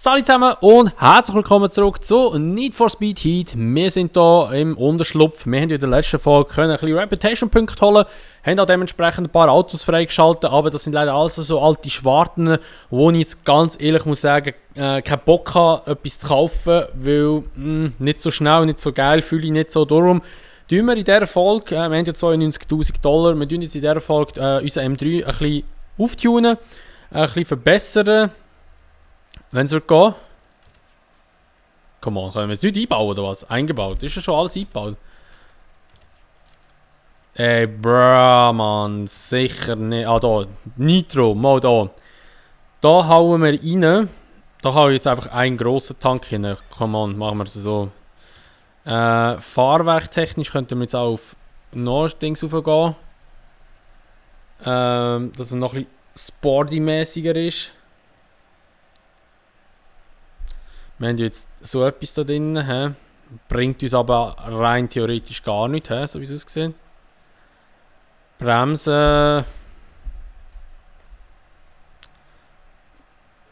Salut zusammen und herzlich willkommen zurück zu Need for Speed Heat. Wir sind hier im Unterschlupf. Wir haben in der letzten Folge ein bisschen Reputation-Punkte holen, haben auch dementsprechend ein paar Autos freigeschaltet, aber das sind leider alles so alte Schwarten, wo ich jetzt ganz ehrlich muss sagen, keinen Bock habe, etwas zu kaufen, weil nicht so schnell, nicht so geil, fühle ich nicht so. Darum tun wir in dieser Folge, wir haben ja $92.000, wir tun jetzt in dieser Folge unseren M3 ein bisschen auftunen, ein bisschen verbessern. Wenn es wird gehen. Come on, können wir es nicht einbauen oder was? Eingebaut. Ist ja schon alles eingebaut. Ey, bruh, Mann. Sicher nicht. Ah, da. Nitro. Mal da. Da hauen wir rein. Da haue ich jetzt einfach einen grossen Tank rein. Come on, machen wir es so. Fahrwerktechnisch könnten wir jetzt auch auf Norddings raufgehen. Dass er noch ein bisschen sporty-mäßiger ist. Wir haben jetzt so etwas da drin, bringt uns aber rein theoretisch gar nichts, so wie es aussieht. Bremsen.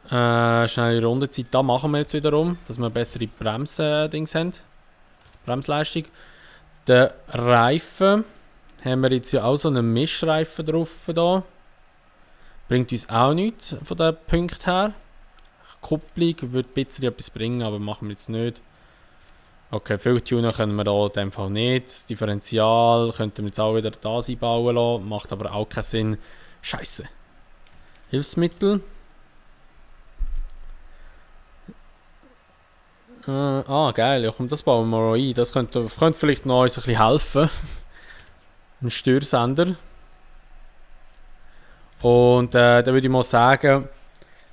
Schnelle Rundezeit, da machen wir jetzt wiederum, dass wir bessere Bremsdings haben. Bremsleistung. Der Reifen haben wir jetzt ja auch so einen Mischreifen drauf da. Bringt uns auch nichts von den Punkten her. Kupplung würde ein bisschen etwas bringen, aber machen wir jetzt nicht. Okay, viel Tuner können wir da in dem Fall nicht. Das Differential könnten wir jetzt auch wieder da einbauen lassen, macht aber auch keinen Sinn. Scheiße. Hilfsmittel. Geil, ja komm, das bauen wir auch ein. Das könnte vielleicht noch uns ein bisschen helfen. Ein Störsender. Und dann würde ich mal sagen,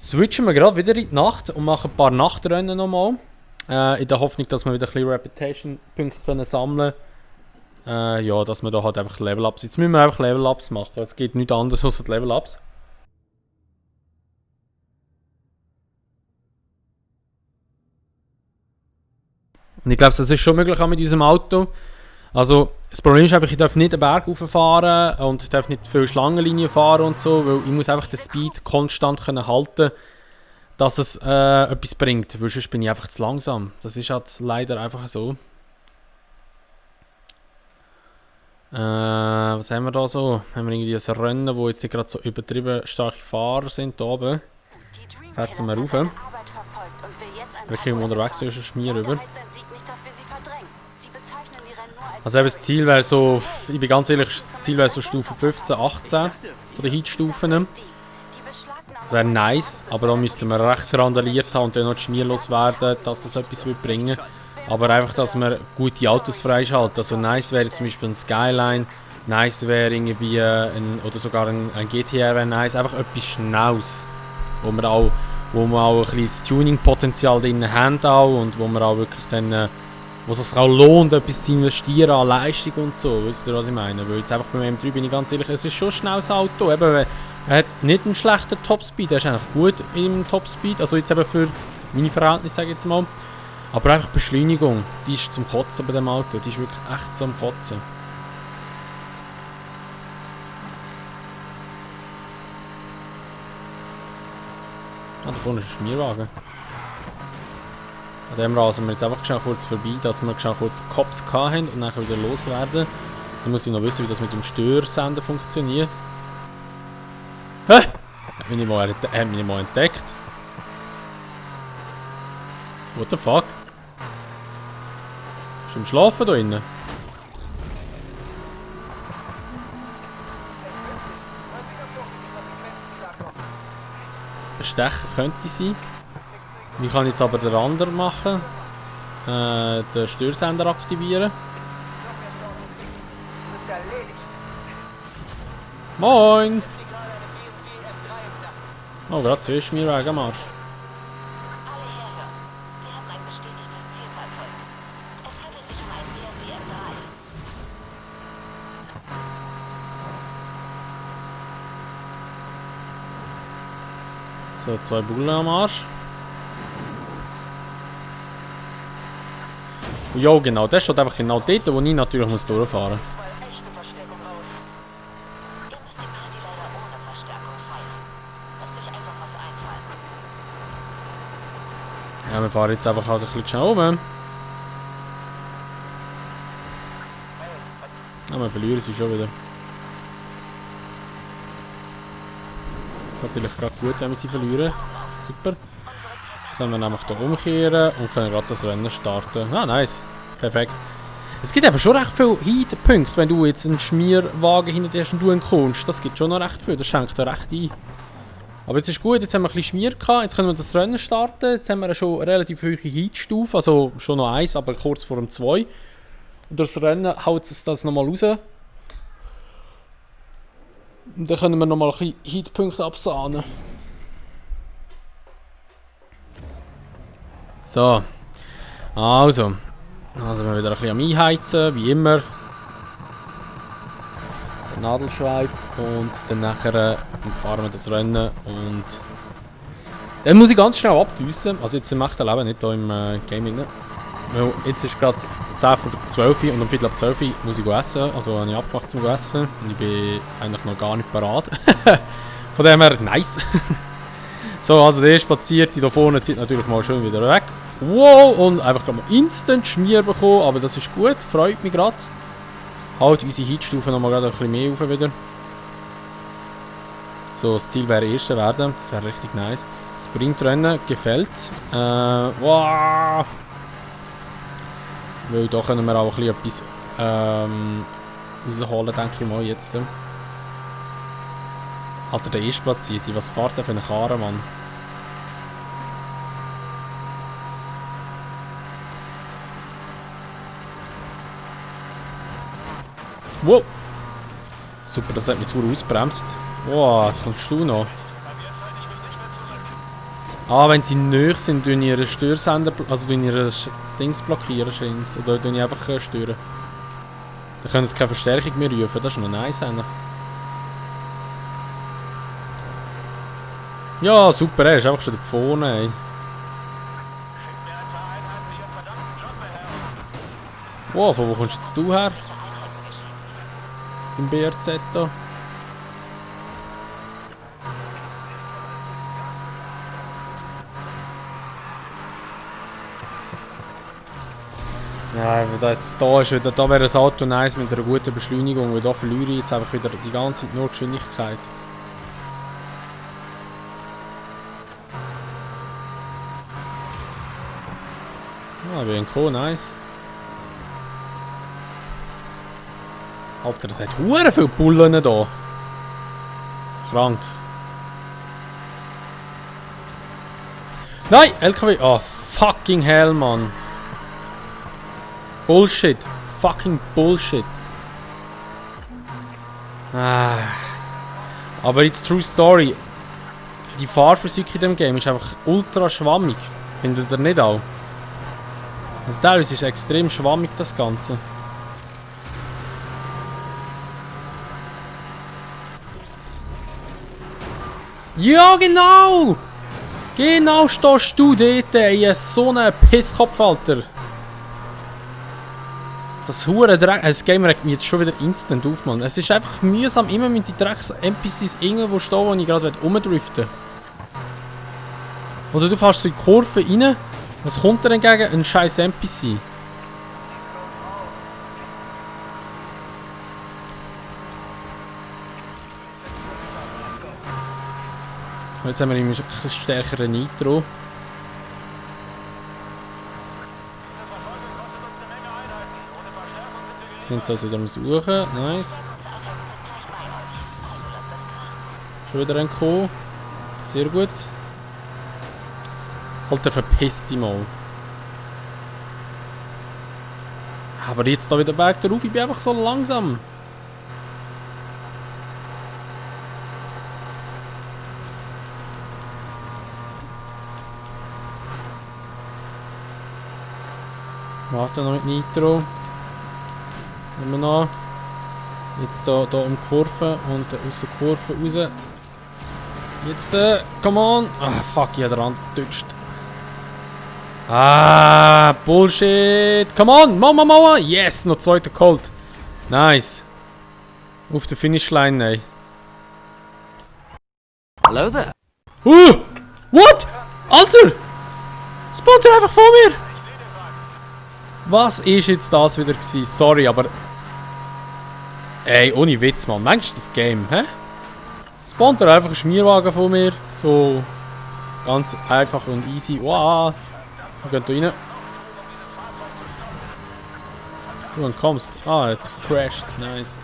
switchen wir gerade wieder in die Nacht und machen ein paar Nachtrennen nochmal. In der Hoffnung, dass wir wieder ein bisschen Reputation-Punkte sammeln können. Ja, dass wir da halt einfach Level-Ups. Jetzt müssen wir einfach Level-Ups machen. Es geht nichts anderes als Level-Ups. Und ich glaube, das ist schon möglich auch mit unserem Auto. Also, das Problem ist einfach, ich darf nicht einen Berg rauffahren und ich darf nicht viel Schlangenlinien fahren und so, weil ich muss einfach den Speed konstant können halten, dass es etwas bringt, weil sonst bin ich einfach zu langsam. Das ist halt leider einfach so. Was haben wir da so? Haben wir irgendwie ein Rennen, wo jetzt nicht gerade so übertrieben starke Fahrer sind, da oben. Fetzen wir rauf. Wir kriegen unterwegs schon Schmier rüber. Also eben das Ziel wäre so, ich bin ganz ehrlich, das Ziel wäre so Stufe 15, 18 von den Heatstufen. Wäre nice, aber da müssten wir recht randaliert haben und dann noch schmierlos werden, dass das etwas bringen würde. Aber einfach, dass wir gute Autos freischalten. Also nice wäre zum Beispiel ein Skyline, nice wäre irgendwie oder sogar ein GTR wäre nice, einfach etwas Schnelles, wo wir auch ein bisschen Tuning-Potenzial drin haben auch, und wo wir auch wirklich dann wo es sich auch lohnt, etwas zu investieren an Leistung und so. Wisst ihr, was ich meine? Weil jetzt einfach beim M3 bin ich ganz ehrlich, es ist schon ein schnelles Auto. Eben, er hat nicht einen schlechten Topspeed, er ist eigentlich gut im Topspeed. Also jetzt eben für meine Verhältnisse, sage ich jetzt mal. Aber einfach Beschleunigung, die ist zum Kotzen bei dem Auto. Die ist wirklich echt zum Kotzen. Ah, da vorne ist ein Schmierwagen. An dem rasen wir jetzt einfach schnell kurz vorbei, dass wir schnell kurz Cops haben und dann wieder loswerden. Dann muss ich noch wissen, wie das mit dem Störsender funktioniert. Hä? Hat mich mal entdeckt. What the fuck? Ist im Schlafen da innen? Bestechen könnte sein. Ich kann jetzt aber den anderen machen. Den Störsender aktivieren. Moin! Oh, gerade 2 Schmierwege am Arsch. So, 2 Bullen am Arsch. Ja, genau, der steht einfach genau dort, wo ich natürlich durchfahren muss. Ja, wir fahren jetzt einfach halt ein bisschen schnell rum. Ja, wir verlieren sie schon wieder. Natürlich gerade gut, wenn wir sie verlieren. Super. Jetzt können wir nämlich hier umkehren und können gerade das Rennen starten. Ah, nice. Perfekt. Es gibt aber schon recht viele Heat-Punkte, wenn du jetzt einen Schmierwagen hinter dir und du entkommst. Das gibt schon noch recht viel, das schenkt dir recht ein. Aber jetzt ist gut, jetzt haben wir ein bisschen Schmier gehabt, jetzt können wir das Rennen starten. Jetzt haben wir schon eine relativ hohe Heat-Stufe, also schon noch 1, aber kurz vor dem 2. Und durch das Rennen haut es das nochmal raus. Und dann können wir nochmal ein bisschen Heat-Punkte absahnen. So. Also wir wieder ein bisschen am Einheizen, wie immer. Nadelschweif und dann nachher fahren wir das Rennen und dann muss ich ganz schnell abdüsen. Also jetzt im echten Leben, nicht hier im Gaming. Ne? Weil jetzt ist gerade 10 vor 12 und um Viertel ab 12 muss ich essen. Also habe ich abgemacht zum Essen und ich bin eigentlich noch gar nicht parat. Von dem her, nice. So, also der erste Platzierte da vorne zieht natürlich mal schön wieder weg. Wow, und einfach mal instant Schmier bekommen, aber das ist gut, freut mich gerade. Halt unsere Heatstufe nochmal ein bisschen mehr auf wieder. So, das Ziel wäre Erster werden, das wäre richtig nice. Sprintrennen gefällt. Wow! Weil da können wir auch ein bisschen etwas rausholen, denke ich mal jetzt. Alter, der erste Platzierte, was fährt der für eine Karre, Mann? Wow! Super, das hat mich zu ausgebremst. Wow, jetzt kommst du noch. Ah, wenn sie nöch sind, tun ihre Störsender, also tun ihre Dings blockieren, oder tun ich einfach stören. Dann können sie keine Verstärkung mehr rufen, das ist noch nice. Ja, super, er ist einfach schon da vorne, ey. Wow, von wo kommst jetzt du her? Im BRZ da. Ja, da ist wieder, da wäre das Auto nice mit einer guten Beschleunigung, weil da verliere ich jetzt einfach wieder die ganze Zeit nur Geschwindigkeit. Ah, BNK, nice. Alter, das hat hure viele Bullen da. Krank. Nein, LKW. Oh, fucking hell, Mann. Bullshit. Fucking Bullshit. Ah. Aber jetzt True Story. Die Fahrphysik in dem Game ist einfach ultra schwammig. Findet ihr nicht auch? Also teilweise ist extrem schwammig das Ganze. Ja, genau! Genau stehst du dort, ey, so ein Pisskopf, Alter. Das hure Dreck. Das Game regt mich jetzt schon wieder instant auf, Mann. Es ist einfach mühsam, immer mit den Drecks-NPCs irgendwo stehen, wo ich gerade rumdriften will. Oder du fährst so in die Kurve rein. Was kommt dir entgegen? Ein scheiß NPC. Jetzt haben wir einen etwas stärkeren Nitro. Sind sie also wieder am Suchen. Nice. Schon wieder ein Co. Sehr gut. Alter, verpiss dich mal. Aber jetzt da wieder Weg darauf. Ich bin einfach so langsam. Warte noch mit Nitro. Nehmen wir noch. Jetzt da um die Kurve und aus der Kurve raus. Jetzt, come on. Ah, fuck, ich habe den Rand getutscht. Ah, Bullshit. Come on, Mama. Yes, noch zweiter Colt. Nice. Auf der Finishline, ey. Hello there. What? Alter! Spawnt er einfach vor mir! Was ist jetzt das wieder gewesen? Sorry, aber... Ey, ohne Witz, Mann. Manchmal das Game, hä? Spawnt er einfach einen Schmierwagen von mir. So... Ganz einfach und easy. Wow! Wir gehen da rein. Du kommst. Ah, jetzt crasht. Nice.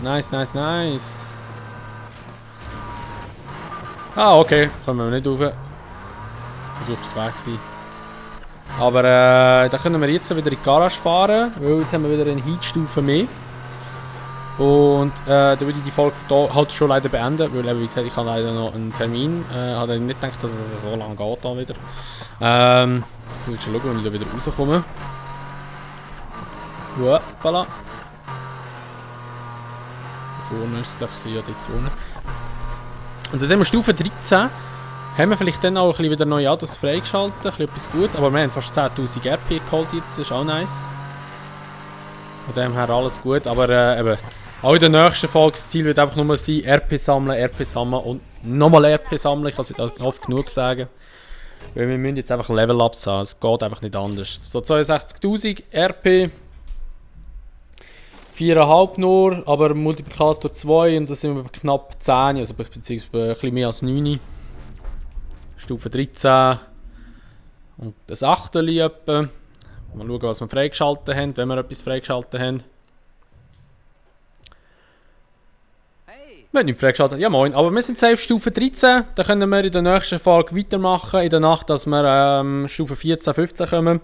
Nice, nice, nice. Ah, okay. Kommen wir nicht rauf. Versucht es weg sein. Aber da können wir jetzt wieder in die Garage fahren, weil jetzt haben wir wieder eine Heatstufe mehr. Und dann würde ich die Folge hier halt schon leider beenden, weil wie gesagt, ich habe leider noch einen Termin. Habe nicht gedacht, dass es so lange geht da wieder. Jetzt muss ich schon schauen, wenn ich da wieder rauskomme. Hoppala. Da vorne ist es, glaube ich, ja, dort vorne. Und dann sind wir Stufe 13. Haben wir vielleicht dann auch ein bisschen wieder neue Autos freigeschaltet, ein bisschen etwas Gutes. Aber wir haben fast 10'000 RP geholt jetzt, das ist auch nice. Von dem her alles gut, aber eben, auch in der nächsten Folge das Ziel wird einfach nur sein, RP sammeln und nochmal RP sammeln. Ich kann es nicht oft genug sagen. Weil wir müssen jetzt einfach Level-Ups haben, es geht einfach nicht anders. So 62'000 RP. 4,5 nur, aber Multiplikator 2 und da sind wir bei knapp 10, also beziehungsweise bei ein bisschen mehr als 9. Stufe 13 und das 8. etwa. Mal schauen, was wir freigeschaltet haben, wenn wir etwas freigeschaltet haben. Wir haben nicht freigeschaltet, ja moin, aber wir sind safe Stufe 13. Da können wir in der nächsten Folge weitermachen, in der Nacht, dass wir Stufe 14, 15 kommen.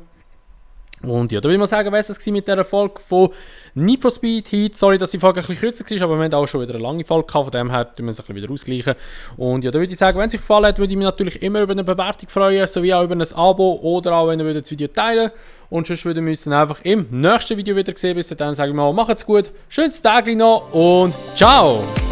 Und ja, da will ich mal sagen, was es war mit dieser Folge von Need for Speed Heat. Sorry, dass die Folge ein bisschen kürzer war, aber wir haben auch schon wieder eine lange Folge gehabt, von dem her tun wir es ein bisschen wieder ausgleichen. Und ja, da würde ich sagen, wenn es euch gefallen hat, würde ich mich natürlich immer über eine Bewertung freuen, sowie auch über ein Abo oder auch, wenn ihr das Video teilen. Und sonst würden wir uns dann einfach im nächsten Video wieder sehen. Bis dann sage ich mal, macht's gut, schönes Tag noch und ciao!